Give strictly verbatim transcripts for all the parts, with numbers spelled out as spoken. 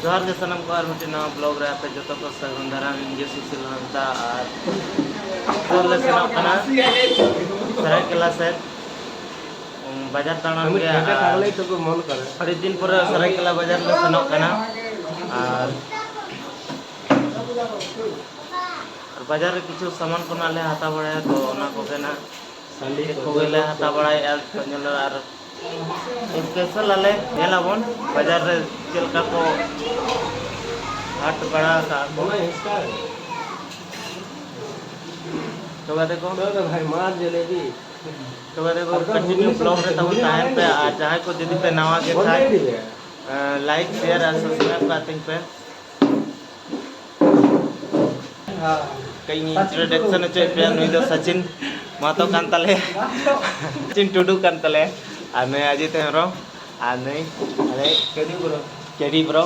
ᱡᱚᱦᱟᱨ ᱜᱮ ᱥᱟᱱᱟᱢ ᱠᱚ, ᱟᱨ ᱢᱤᱫᱴᱮᱱ ᱱᱟᱣᱟ ᱵᱞᱚᱜ ᱨᱮ ᱟᱯᱮ ᱡᱚᱛᱚ ᱠᱚ ᱥᱟᱹᱜᱩᱱ ᱫᱟᱨᱟᱢ᱾ ᱤᱧ ᱜᱮ ᱥᱩᱥᱤᱞ ᱦᱟᱸᱥᱫᱟ, ᱟᱨ ᱱᱤᱛᱚᱜ ᱞᱮ ᱥᱮᱱᱚᱜ ᱠᱟᱱᱟ ᱥᱟᱹᱨᱟᱹᱭᱠᱮᱞᱟ ᱥᱮᱫ᱾ ᱩᱸ, ᱵᱟᱡᱟᱨ ᱫᱟᱬᱟᱱ ᱜᱮ, ᱟᱨ ᱟᱹᱰᱤ ᱫᱤᱱ ᱯᱚᱨᱮ ᱥᱟᱹᱨᱟᱹᱭᱠᱮᱞᱟ ᱵᱟᱡᱟᱨ ᱞᱮ ᱥᱮᱱᱚᱜ ᱠᱟᱱᱟ᱾ ᱟᱨ, ᱟᱨ ᱵᱟᱡᱟᱨ ᱨᱮ ᱠᱤᱪᱷᱩ ᱥᱟᱢᱟᱱ ᱠᱚ ᱱᱟᱜ ᱞᱮ ᱦᱟᱛᱟᱣ ᱵᱟᱲᱟᱭᱟ, ᱛᱚ ᱚᱱᱟ ᱠᱚᱜᱮ ᱱᱟᱜ ᱪᱮᱫ ᱠᱚᱜᱮ ᱞᱮ ᱦᱟᱛᱟᱣ ᱵᱟᱲᱟᱭᱮᱫᱼᱟ, ᱛᱚ ᱧᱮᱞ ᱟᱨ ᱥᱯᱮᱥᱟᱞ ᱟᱞᱮ ᱧᱮᱞ ᱟᱵᱚᱱ ᱵᱟᱡᱟᱨ ᱨᱮ ᱪᱮᱫ ᱞᱮᱠᱟ ᱠᱚ ᱦᱟᱴ ᱵᱟᱲᱟ ᱟᱠᱟᱫ ᱠᱚ᱾ ᱛᱚ ᱜᱟᱛᱮ ᱠᱚ, ᱛᱚ ᱜᱟᱛᱮ ᱠᱚ, ᱠᱚᱱᱴᱤᱱᱤᱭᱩ ᱵᱞᱚᱜ ᱨᱮ ᱛᱟᱵᱚᱱ ᱛᱟᱦᱮᱱ ᱯᱮ, ᱟᱨ ᱡᱟᱦᱟᱸᱭ ᱠᱚ ᱡᱩᱫᱤ ᱯᱮ ᱱᱟᱣᱟ ᱜᱮ ᱠᱷᱟᱱ, ᱞᱟᱭᱤᱠ, ᱥᱮᱭᱟᱨ ᱟᱨ ᱥᱟᱵᱥᱠᱨᱟᱭᱤᱵ ᱠᱟᱛᱤᱧ ᱯᱮ᱾ ᱠᱟᱹᱡ ᱤᱧ ᱤᱱᱴᱨᱳᱰᱟᱠᱥᱚᱱ ᱦᱚᱪᱚᱭᱮᱫ ᱯᱮᱭᱟ, ᱱᱩᱭ ᱫᱚ ᱥᱟᱪᱤᱱ ᱢᱟᱦᱟᱛᱚ ᱠᱟᱱ ᱛᱟᱞᱮᱭᱟ, ᱥᱟᱪᱤᱱ ᱴᱩᱰᱩ ᱠᱟᱱ ᱛᱟᱞᱮᱭᱟ, ᱟᱨ ᱱᱩᱭ ᱚᱡᱤᱛ ᱦᱮᱢᱵᱨᱚᱢ, ᱟᱨ ᱱᱩᱭ ᱟᱞᱮ ᱠᱮᱰᱤ ᱵᱨᱚ᱾ ᱠᱮᱰᱤ ᱵᱨᱚ᱾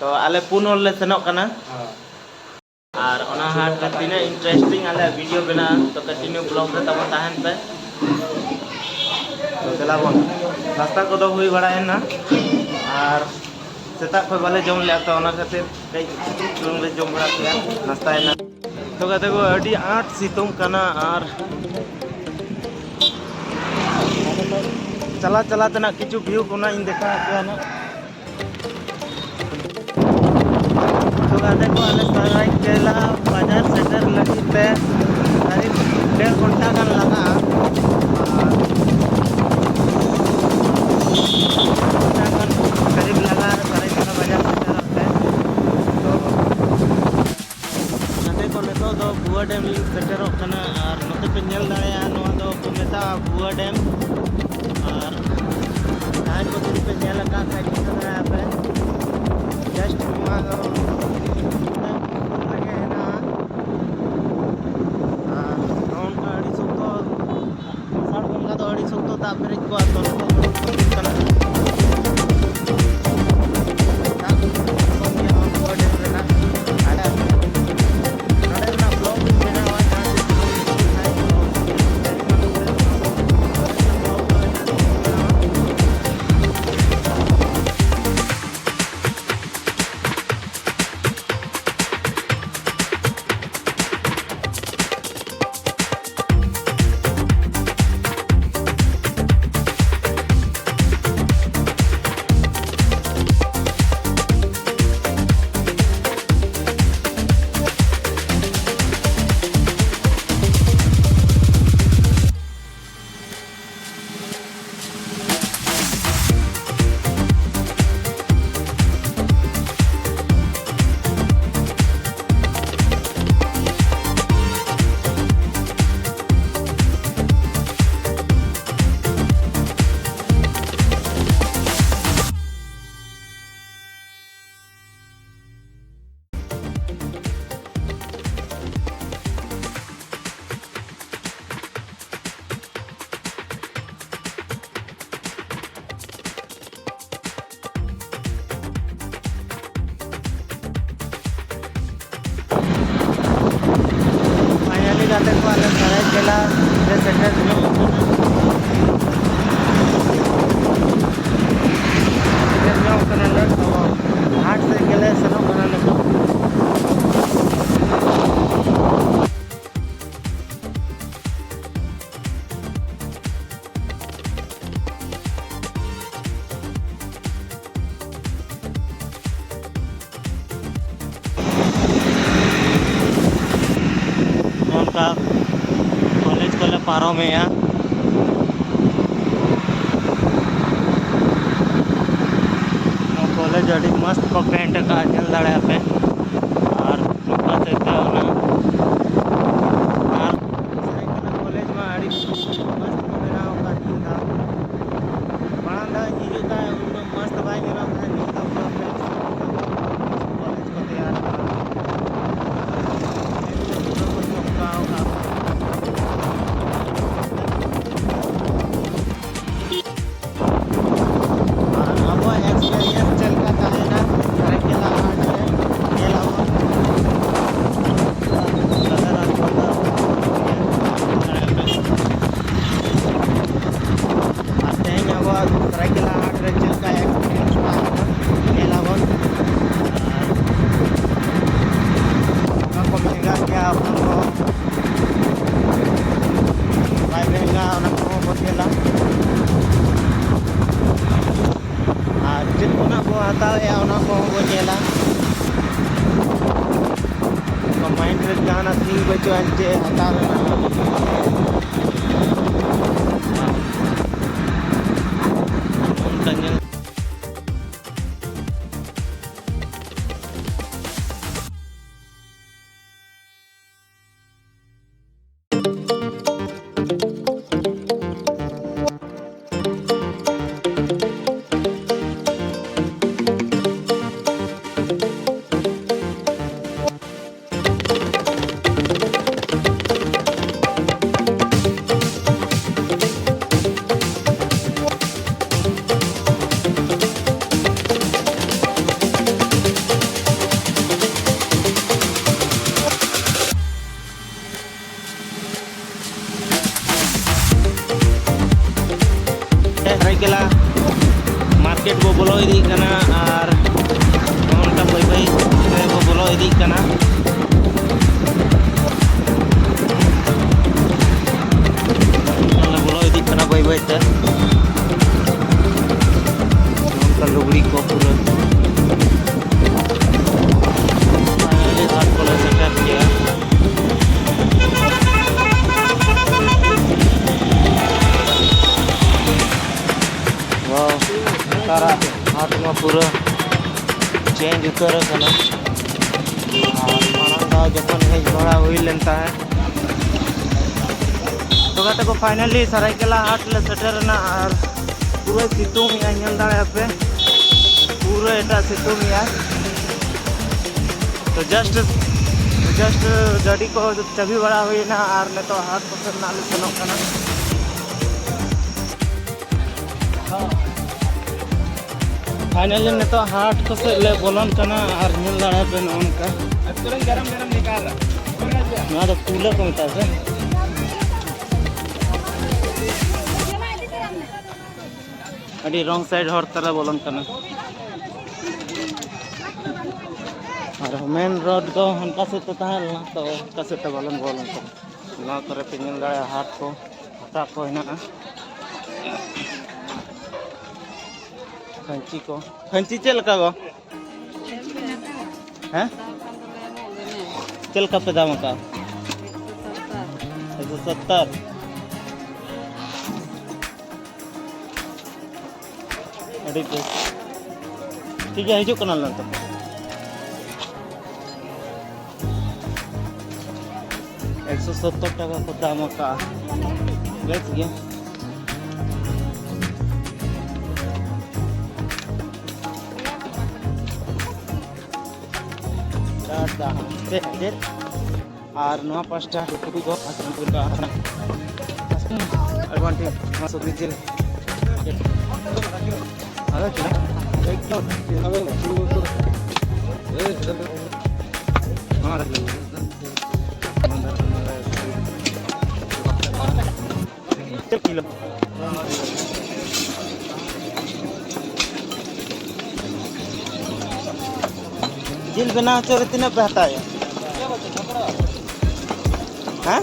ᱛᱚ ᱟᱞᱮ ᱯᱩᱱ ᱦᱚᱲ ᱞᱮ ᱥᱮᱱᱚᱜ ᱠᱟᱱᱟ᱾ ᱟᱨ ᱚᱱᱟ ᱦᱟᱴ ᱨᱮ ᱛᱤᱱᱟᱹᱜ ᱤᱱᱴᱟᱨᱮᱥᱴᱤᱝ ᱟᱞᱮᱭᱟᱜ ᱵᱷᱤᱰᱤᱭᱳ ᱵᱮᱱᱟᱜᱼᱟ, ᱛᱚ ᱠᱚᱱᱴᱤᱱᱤᱭᱩ ᱵᱞᱚᱜ ᱨᱮ ᱛᱟᱵᱚᱱ ᱛᱟᱦᱮᱱ ᱯᱮ᱾ ᱛᱚ ᱫᱮᱞᱟ ᱵᱚᱱ, ᱱᱟᱥᱛᱟ ᱠᱚᱫᱚ ᱦᱩᱭ ᱵᱟᱲᱟᱭᱮᱱᱟ, ᱟᱨ ᱥᱮᱛᱟᱜ ᱠᱷᱚᱱ ᱵᱟᱞᱮ ᱡᱚᱢ ᱞᱮᱜᱼᱟ, ᱛᱚ ᱚᱱᱟ ᱠᱷᱟᱹᱛᱤᱨ ᱠᱟᱹᱡ ᱪᱩᱞᱩᱝ ᱞᱮ ᱡᱚᱢ ᱵᱟᱲᱟ ᱠᱮᱜᱼᱟ, ᱱᱟᱥᱛᱟᱭᱮᱱᱟ᱾ ᱛᱚ ᱜᱟᱛᱮ ᱠᱚ, ᱟᱹᱰᱤ ᱟᱸᱴ ᱥᱤᱛᱩᱝ ᱠᱟᱱᱟ, ᱟᱨ ᱪᱟᱞᱟᱣ ᱪᱟᱞᱟᱣ ᱛᱮᱱᱟᱜ ᱠᱤᱪᱷᱩ ᱵᱷᱤᱭᱩ ᱠᱚ ᱱᱟᱜ ᱤᱧ ᱫᱮᱠᱷᱟᱣ ᱟᱯᱮᱭᱟ ᱱᱟᱜ᱾ ᱛᱚ ᱜᱟᱛᱮ ᱠᱚ, ᱟᱞᱮ ᱥᱟᱨᱟᱭᱠᱮᱞᱟ ᱵᱟᱡᱟᱨ ᱥᱮᱴᱮᱨ ᱞᱟᱹᱜᱤᱫ ᱛᱮ ᱠᱷᱟᱹᱞᱤ ᱰᱮᱲ ᱜᱷᱚᱱᱴᱟ ᱜᱟᱱ ᱞᱟᱜᱟᱜᱼᱟ᱾ ᱟᱨ ᱰᱮᱲ ᱜᱷᱚᱱᱴᱟ ᱜᱟᱱ ᱠᱷᱟᱹᱞᱤ ᱞᱟᱜᱟᱜᱼᱟ ᱥᱟᱨᱟᱭᱠᱮᱞᱟ ᱵᱟᱡᱟᱨ ᱥᱮᱴᱮᱨᱚᱜ ᱛᱮ᱾ ᱛᱚ ᱜᱟᱛᱮ ᱠᱚ, ᱱᱤᱛᱚᱜ ᱫᱚ ᱵᱷᱩᱣᱟᱹ ᱰᱮᱢ ᱞᱤᱧ ᱥᱮᱴᱮᱨᱚᱜ ᱠᱟᱱᱟ, ᱟᱨ ᱱᱚᱛᱮ ᱯᱮ ᱧᱮᱞ ᱫᱟᱲᱮᱭᱟᱜᱼᱟ, ᱱᱚᱣᱟ ᱫᱚ ᱠᱚ ᱢᱮᱛᱟᱜᱼᱟ ᱵᱷᱩᱣᱟᱹ ᱰᱮᱢ᱾ ᱟᱨ ᱡᱟᱦᱟᱸᱭ ᱠᱚ ᱡᱩᱫᱤ ᱯᱮ ᱧᱮᱞ ᱟᱠᱟᱫ ᱠᱷᱟᱡ, ᱴᱷᱤᱠᱟᱹ ᱫᱟᱲᱮᱭᱟᱜᱼᱟ ᱯᱮ, just ᱱᱚᱣᱟ ᱫᱚ ᱨᱮᱜᱮ ᱦᱮᱱᱟᱜᱼᱟ᱾ ᱟᱨ ᱱᱚᱜᱼᱚ ᱱᱚᱝᱠᱟ ᱟᱹᱰᱤ ᱥᱚᱠᱛᱚ ᱟᱥᱟᱲ ᱵᱚᱸᱜᱟ ᱫᱚ ᱟᱹᱰᱤ ᱥᱚᱠᱛᱚ ᱫᱟᱜ ᱯᱮᱨᱮᱡ ᱠᱚᱜᱼᱟ, ᱛᱚ ᱱᱤᱛᱚᱜ ᱫᱚ ᱱᱚᱝᱠᱟ ᱦᱩᱭᱩᱜ ᱠᱟᱱᱟ᱾ ᱫᱟᱜ ᱠᱚ ᱠᱚᱢ ᱜᱮᱭᱟ ᱱᱚᱣᱟ ᱵᱷᱩᱣᱟᱹ ᱰᱮᱢ ᱨᱮᱱᱟᱜ᱾ ᱟᱨ ᱱᱚᱰᱮ ᱨᱮᱱᱟᱜ ᱵᱞᱚᱜ ᱤᱧ ᱵᱮᱱᱟᱣᱟ, ᱡᱟᱦᱟᱸ ᱛᱤᱥ ᱡᱩᱫᱤ ᱠᱷᱟᱡ ᱠᱚ ᱱᱚᱰᱮ ᱨᱮᱱᱟᱜ ᱵᱞᱚᱜ ᱫᱚ ᱤᱧ ᱵᱮᱱᱟᱣᱟ᱾ ᱞᱮ ᱥᱮᱴᱮᱨ ᱧᱚᱜ ᱟᱠᱟᱱᱟ᱾ ᱥᱮᱴᱮᱨ ᱧᱚᱜ ᱟᱠᱟᱱᱟᱞᱮ, ᱛᱚ ᱦᱟᱴ ᱥᱮᱫ ᱜᱮᱞᱮ ᱥᱮᱱᱚᱜ ᱠᱟᱱᱟ ᱱᱤᱛᱚᱜ᱾ ᱱᱚᱝᱠᱟ ᱠᱚᱞᱮᱡᱽ ᱠᱚᱞᱮ ᱯᱟᱨᱚᱢᱮᱜᱼᱟ᱾ ᱱᱚᱣᱟ ᱠᱚᱞᱮᱡᱽ ᱟᱹᱰᱤ ᱢᱚᱥᱛ ᱠᱚ ᱯᱮᱱᱴ ᱟᱠᱟᱫᱼᱟ, ᱧᱮᱞ ᱫᱟᱲᱮᱭᱟᱜᱼᱟ ᱯᱮ᱾ ᱟᱨ ᱱᱚᱝᱠᱟ ᱛᱮ ᱚᱱᱟ ᱟᱨ ᱥᱟᱹᱨᱤ ᱠᱟᱛᱷᱟ, ᱠᱚᱞᱮᱡᱽ ᱢᱟ ᱟᱹᱰᱤ ᱢᱚᱥᱛ ᱠᱚ ᱵᱮᱱᱟᱣ ᱟᱠᱟᱫ ᱱᱤᱭᱟᱹ ᱫᱷᱟᱣ᱾ ᱢᱟᱲᱟᱝ ᱫᱷᱟᱣ ᱤᱧ ᱦᱤᱡᱩᱜ ᱛᱟᱦᱮᱸᱫ, ᱩᱱ ᱫᱚ ᱢᱚᱥᱛ ᱵᱟᱭ ᱧᱮᱞᱚᱜ ᱛᱟᱦᱮᱸᱫ, ᱱᱤᱭᱟᱹ ᱫᱷᱟᱣ ᱯᱩᱨᱟᱹ ᱯᱮᱱᱴ ᱠᱚᱞᱮᱡᱽ ᱠᱚ ᱛᱮᱭᱟᱨ ᱟᱠᱟᱫᱟ᱾ ᱧᱮᱞ ᱛᱮ ᱯᱩᱨᱟᱹ ᱠᱚ ᱪᱚᱢᱠᱟᱣ ᱟᱠᱟᱫ᱾ ᱟᱨ ᱟᱵᱚᱣᱟᱜ experience ᱪᱮᱫ ᱞᱮᱠᱟ ᱛᱟᱦᱮᱸᱭᱮᱱᱟ ᱥᱟᱹᱨᱟᱹᱭᱠᱮᱞᱟ ᱦᱟᱴ ᱨᱮ, ᱧᱮᱞ ᱟᱵᱚᱱ᱾ ᱟᱨ ᱛᱮᱦᱮᱧ ᱟᱵᱚᱣᱟᱜ ᱥᱟᱹᱨᱟᱹᱭᱠᱮᱞᱟ ᱦᱟᱴ ᱨᱮ ᱪᱮᱫ ᱞᱮᱠᱟ experience ᱛᱟᱦᱮᱸ ᱠᱟᱱᱟ, ᱧᱮᱞ ᱟᱵᱚᱱ᱾ ᱟᱨ ᱚᱱᱟ ᱠᱚ ᱢᱮᱱᱟᱜ ᱜᱮᱭᱟ, ᱚᱱᱟ ᱠᱚ ᱵᱟᱭ ᱢᱮᱱᱟ, ᱚᱱᱟ ᱠᱚᱦᱚᱸ ᱵᱚᱱ ᱧᱮᱞᱟ᱾ ᱟᱨ ᱪᱮᱫ ᱠᱚ ᱱᱟᱜ ᱵᱚ ᱦᱟᱛᱟᱣᱮᱜᱼᱟ, ᱚᱱᱟ ᱠᱚᱦᱚᱸ ᱵᱚ ᱧᱮᱞᱟ᱾ ᱚᱱᱠᱟ mind ᱨᱮ ᱡᱟᱦᱟᱱᱟᱜ think ᱵᱟᱹᱪᱩᱜᱼᱟ ᱡᱮ ᱦᱟᱛᱟᱣ ᱨᱮᱱᱟᱜ᱾ ᱚᱱᱠᱟ ᱧᱮᱞ ᱪᱮᱧᱡᱽ ᱩᱛᱟᱹᱨ ᱟᱠᱟᱱᱟ᱾ ᱟᱨ ᱢᱟᱲᱟᱝ ᱫᱷᱟᱣ ᱡᱚᱠᱷᱚᱱ ᱦᱮᱡ ᱵᱟᱲᱟ ᱦᱩᱭ ᱞᱮᱱ ᱛᱟᱦᱮᱸᱫ, ᱛᱚ ᱜᱟᱛᱮ ᱠᱚ, ᱯᱷᱟᱭᱱᱟᱞᱤ ᱥᱟᱨᱟᱭᱠᱮᱞᱟ ᱦᱟᱴ ᱞᱮ ᱥᱮᱴᱮᱨ ᱮᱱᱟ᱾ ᱟᱨ ᱯᱩᱨᱟᱹ ᱥᱤᱛᱩᱝ ᱮᱜᱼᱟᱭ, ᱧᱮᱞ ᱫᱟᱲᱮᱭᱟᱜᱼᱟ ᱯᱮ, ᱯᱩᱨᱟᱹ ᱮᱴᱟᱜ ᱥᱤᱛᱩᱝ ᱮᱜᱼᱟᱭ᱾ ᱛᱚ ᱡᱟᱥᱴ ᱡᱟᱥᱴ ᱜᱟᱹᱰᱤ ᱠᱚ ᱪᱟᱹᱵᱤ ᱵᱟᱲᱟ ᱦᱩᱭᱱᱟ ᱟᱨ ᱱᱤᱛᱚᱜ ᱦᱟᱴ ᱠᱚᱥᱮᱫ ᱱᱟᱜ ᱞᱮ ᱥᱮᱱᱚᱜ ᱠᱟᱱᱟ᱾ ᱯᱷᱟᱭᱱᱟᱞᱤ ᱱᱤᱛᱚᱜ ᱦᱟᱴ ᱠᱚᱥᱮᱫ ᱞᱮ ᱵᱚᱞᱚᱱ ᱠᱟᱱᱟ᱾ ᱟᱨ ᱧᱮᱞ ᱫᱟᱲᱮᱭᱟᱜ ᱯᱮ, ᱱᱚᱜᱼᱚ ᱱᱚᱝᱠᱟ, ᱱᱚᱣᱟ ᱫᱚ ᱯᱩᱞᱟᱹ ᱠᱚ ᱢᱮᱛᱟᱜᱼᱟ ᱥᱮ? ᱟᱹᱰᱤ ᱨᱚᱝ ᱥᱟᱭᱤᱰ ᱦᱚᱨ ᱛᱮᱞᱮ ᱵᱚᱞᱚᱱ ᱠᱟᱱᱟ᱾ ᱟᱨ ᱢᱮᱱ ᱨᱳᱰ ᱫᱚ ᱦᱟᱱᱠᱟ ᱥᱮᱫ ᱛᱮ ᱛᱟᱦᱮᱸ ᱞᱮᱱᱟ, ᱛᱚ ᱚᱱᱠᱟ ᱥᱮᱫ ᱛᱮ ᱵᱟᱞᱚᱱ ᱵᱚᱞᱚᱱ ᱠᱟᱱᱟ᱾ ᱱᱚᱣᱟ ᱠᱚᱨᱮ ᱯᱮ ᱧᱮᱞ ᱫᱟᱲᱮᱭᱟᱜᱼᱟ, ᱦᱟᱴ ᱠᱚ, ᱦᱟᱴᱟᱜ ᱠᱚ ᱦᱮᱱᱟᱜᱼᱟ᱾ ᱠᱷᱟᱹᱧᱪᱤ ᱠᱚ, ᱠᱷᱟᱹᱧᱪᱤ ᱪᱮᱫ ᱞᱮᱠᱟ ᱜᱚ? ᱦᱮᱸ? ᱪᱮᱫ ᱞᱮᱠᱟ ᱯᱮ ᱫᱟᱢ ᱟᱠᱟᱫᱼᱟ? ᱮᱠᱥᱚ ᱥᱚᱛᱛᱚᱨ᱾ ᱟᱹᱰᱤ ᱵᱮᱥ᱾ ᱴᱷᱤᱠ ᱜᱮᱭᱟ, ᱦᱤᱡᱩᱜ ᱠᱟᱱᱟᱞᱮ ᱱᱤᱛᱚᱜ᱾ ᱮᱠᱥᱚ ᱥᱚᱛᱛᱚᱨ ᱴᱟᱠᱟ ᱠᱚ ᱫᱟᱢ ᱟᱠᱟᱫᱼᱟ᱾ ᱵᱮᱥ ᱜᱮ᱾ ᱪᱟᱨ ᱫᱟᱢ ᱪᱮᱫ ᱪᱮᱫ? ᱟᱨ ᱱᱚᱣᱟ ᱯᱟᱥᱴᱟ ᱴᱩᱠᱩ ᱫᱚ ᱟᱨ ᱵᱟᱝ ᱴᱷᱤᱠ, ᱱᱚᱣᱟ ᱥᱩᱠᱨᱤ ᱡᱤᱞ᱾ ᱟᱫᱚ ᱪᱮᱫ? ᱪᱮᱫ ᱠᱤᱞᱳ? ᱡᱤᱞ ᱵᱮᱱᱟᱣ ᱦᱚᱪᱚ ᱨᱮ ᱛᱤᱱᱟᱹᱜ ᱯᱮ ᱦᱟᱛᱟᱣᱮᱫᱼᱟ? ᱦᱮᱸ?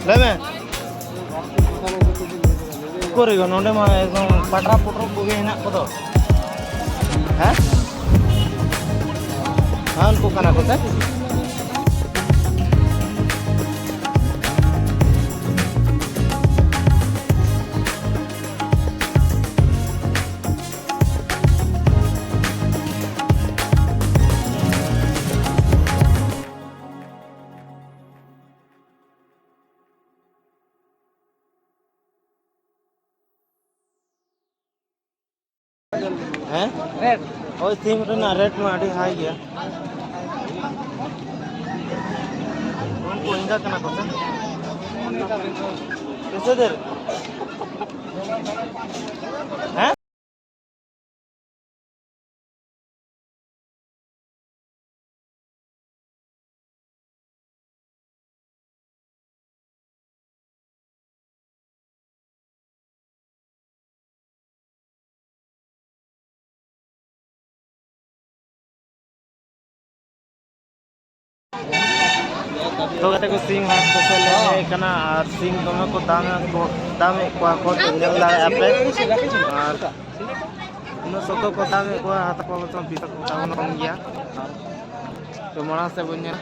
ᱞᱟᱹᱭ ᱢᱮ᱾ ᱩᱠᱩᱨ ᱜᱚ, ᱱᱚᱰᱮ ᱢᱟ ᱮᱠᱫᱚᱢ ᱯᱟᱴᱨᱟ ᱯᱚᱴᱨᱚ ᱠᱚᱜᱮ ᱦᱮᱱᱟᱜ ᱠᱚᱫᱚ᱾ ᱦᱮᱸ? ᱦᱮᱸ, ᱩᱱᱠᱩ ᱠᱟᱱᱟ ᱠᱚ ᱥᱮ? ᱦᱮᱸ? ᱨᱮᱴ? ᱦᱳᱭ, ᱥᱤᱢ ᱨᱮᱱᱟᱜ ᱨᱮᱴ ᱢᱟ ᱟᱹᱰᱤ ᱦᱟᱭ ᱜᱮᱭᱟ᱾ ᱩᱱᱠᱩ ᱮᱸᱜᱟ ᱠᱟᱱᱟ ᱠᱚ ᱥᱮ? ᱠᱮᱥᱮ ᱫᱮᱨ? ᱦᱮᱸ? ᱛᱚ ᱜᱟᱛᱮ ᱠᱚ, ᱥᱤᱢ ᱦᱟᱴ ᱠᱚ ᱥᱮᱫ ᱞᱮ ᱦᱮᱡ ᱟᱠᱟᱱᱟ ᱟᱨ ᱥᱤᱢ ᱫᱚᱢᱮ ᱠᱚ ᱫᱟᱢ ᱮᱫ ᱠᱚ, ᱫᱟᱢ ᱮᱫ ᱠᱚᱣᱟ ᱠᱚ, ᱧᱮᱞ ᱫᱟᱲᱮᱭᱟᱜᱼᱟ ᱯᱮ᱾ ᱟᱨ ᱩᱱᱟᱹᱜ ᱥᱚᱠᱛᱚ ᱠᱚ ᱫᱟᱢ ᱮᱫ ᱠᱚᱣᱟ, ᱦᱟᱛᱟᱣ ᱠᱚᱣᱟ ᱵᱚᱱ, ᱯᱚᱭᱥᱟ ᱠᱚ ᱛᱟᱵᱚᱱ ᱠᱚᱢ ᱜᱮᱭᱟ᱾ ᱛᱚ ᱢᱟᱲᱟᱝ ᱥᱮᱫ ᱵᱚᱱ ᱧᱮᱞᱟ᱾